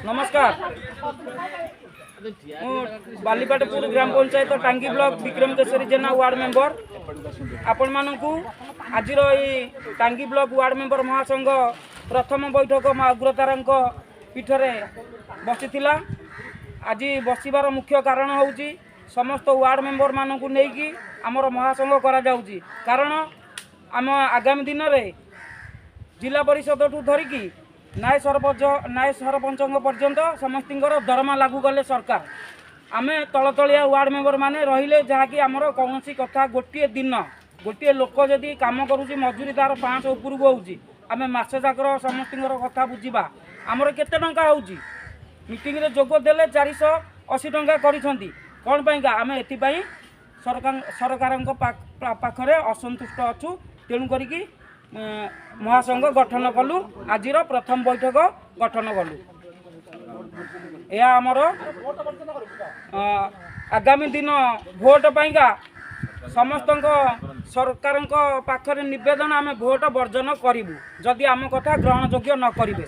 ନମସ୍କାର। ମୁଁ ବାଲିପାଟପୁର ଗ୍ରାମ panchayat, Tangi block, Bikram Keshari Jena, ward member. ଆପଣମାନଙ୍କୁ ଆଜିର ଏଇ ଟାଙ୍ଗି ବ୍ଲକ ୱାର୍ଡ ମେମ୍ବର ମହାସଂଘ ପ୍ରଥମ ବୈଠକ ମା ଉଗ୍ରତାରାଙ୍କ ପୀଠରେ ବସିଥିଲା। ଆଜି ବସିବାର ମୁଖ୍ୟ କାରଣ ହେଉଛି, ସମସ୍ତ ୱାର୍ଡ ମେମ୍ବରମାନଙ୍କୁ ନେଇକି ଆମର ମହାସଂଘ କରାଯାଉଛି। କାରଣ ଆମ ଆଗାମୀ ଦିନରେ ଜିଲ୍ଲା ପରିଷଦଠୁ ଧରିକି ନାୟ ସରପଞ୍ଚ, ନାୟ ସରପଞ୍ଚଙ୍କ ପର୍ଯ୍ୟନ୍ତ ସମସ୍ତଙ୍କର ଦରମା ଲାଗୁ କଲେ ସରକାର, ଆମେ ତଳତଳିଆ ୱାର୍ଡ଼ ମେମ୍ବର ମାନେ ରହିଲେ, ଯାହାକି ଆମର କୌଣସି କଥା, ଗୋଟିଏ ଦିନ ଗୋଟିଏ ଲୋକ ଯଦି କାମ କରୁଛି, ମଜୁରୀ ତାର 500 ଉପରକୁ ହେଉଛି, ଆମେ ମାସ ଯାକର ସମସ୍ତଙ୍କର କଥା ବୁଝିବା, ଆମର କେତେ ଟଙ୍କା ହେଉଛି? ମିଟିଂରେ ଯୋଗ ଦେଲେ 480 ଟଙ୍କା କରିଛନ୍ତି କ'ଣ ପାଇଁକା? ଆମେ ଏଥିପାଇଁ ସରକାରଙ୍କ ପାଖରେ ଅସନ୍ତୁଷ୍ଟ ଅଛୁ। ତେଣୁ କରିକି ମହାସଂଘ ଗଠନ କଲୁ। ଆଜିର ପ୍ରଥମ ବୈଠକ ଗଠନ କଲୁ। ଏହା ଆମର ଆଗାମୀ ଦିନ ଭୋଟ ପାଇଁକା ସମସ୍ତଙ୍କ ସରକାରଙ୍କ ପାଖରେ ନିବେଦନ, ଆମେ ଭୋଟ ବର୍ଜନ କରିବୁ ଯଦି ଆମ କଥା ଗ୍ରହଣଯୋଗ୍ୟ ନ କରିବେ।